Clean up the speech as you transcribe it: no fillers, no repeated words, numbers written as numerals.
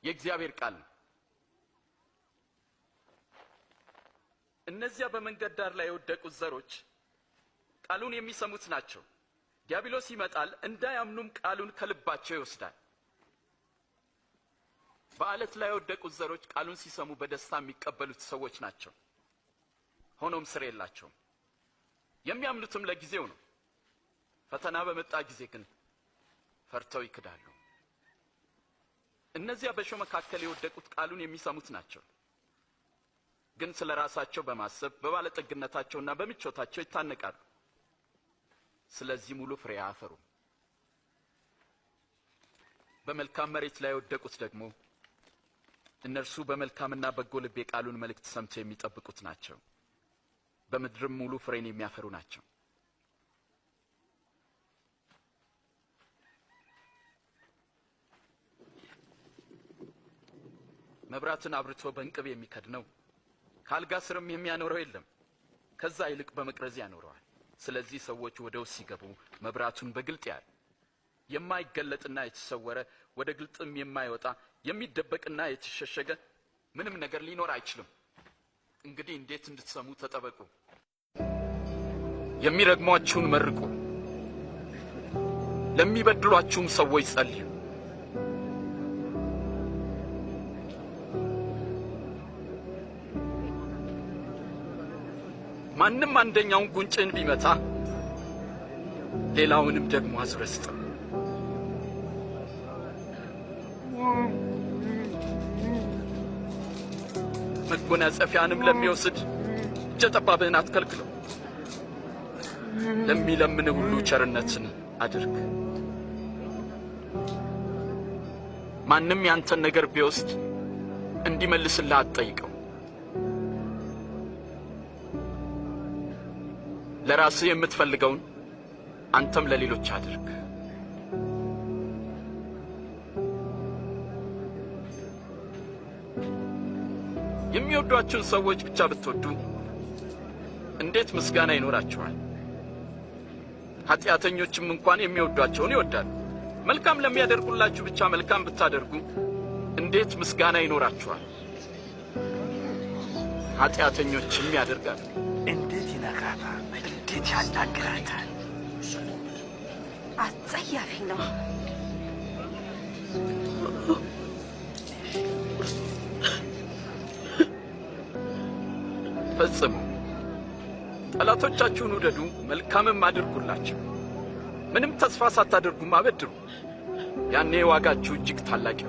የእግዚአብሔር ቃል ነው። እነዚያ በመንገድ ዳር ላይ የወደቁት ዘሮች ቃሉን የሚሰሙት ናቸው። ዲያብሎስ ይመጣል፣ እንዳያምኑም ቃሉን ከልባቸው ይወስዳል። በዓለት ላይ የወደቁት ዘሮች ቃሉን ሲሰሙ በደስታ የሚቀበሉት ሰዎች ናቸው። ሆኖም ስር የላቸውም። የሚያምኑትም ለጊዜው ነው። ፈተና በመጣ ጊዜ ግን ፈርተው ይክዳሉ። እነዚያ በእሾህ መካከል የወደቁት ቃሉን የሚሰሙት ናቸው። ግን ስለ ራሳቸው በማሰብ በባለጠግነታቸውና በምቾታቸው ይታነቃሉ። ስለዚህ ሙሉ ፍሬ አያፈሩም። በመልካም መሬት ላይ የወደቁት ደግሞ እነርሱ በመልካምና በጎ ልብ የቃሉን መልእክት ሰምተው የሚጠብቁት ናቸው። በምድርም ሙሉ ፍሬን የሚያፈሩ ናቸው። መብራትን አብርቶ በእንቅብ የሚከድነው ከአልጋ ስርም የሚያኖረው የለም። ከዛ ይልቅ በመቅረዝ ያኖረዋል። ስለዚህ ሰዎች ወደ ውስጥ ሲገቡ መብራቱን በግልጥ ያያል። የማይገለጥና የተሰወረ፣ ወደ ግልጥም የማይወጣ፣ የሚደበቅና የተሸሸገ ምንም ነገር ሊኖር አይችልም። እንግዲህ እንዴት እንድትሰሙ ተጠበቁ። የሚረግሟችሁን መርቁ፣ ለሚበድሏችሁም ሰዎች ጸልዩ። ማንም አንደኛውን ጉንጭን ቢመታ ሌላውንም ደግሞ አዙረህ ስጠው። መጎናጸፊያንም ለሚወስድ እጀ ጠባብህን አትከልክለው። ለሚለምንህ ሁሉ ቸርነትን አድርግ። ማንም ያንተን ነገር ቢወስድ እንዲመልስልህ አትጠይቀው። ለራስህ የምትፈልገውን አንተም ለሌሎች አድርግ። የሚወዷችሁን ሰዎች ብቻ ብትወዱ እንዴት ምስጋና ይኖራችኋል? ኃጢአተኞችም እንኳን የሚወዷቸውን ይወዳሉ። መልካም ለሚያደርጉላችሁ ብቻ መልካም ብታደርጉ እንዴት ምስጋና ይኖራችኋል? ኃጢአተኞችም ያደርጋሉ። እንዴት ይነካታል! እንዴት ያናግራታል! አጸያፊ ነው። ፈጽሙ። ጠላቶቻችሁን ውደዱ፣ መልካምም አድርጉላቸው። ምንም ተስፋ ሳታደርጉም አበድሩ። ያኔ ዋጋችሁ እጅግ ታላቅ ይሆናል።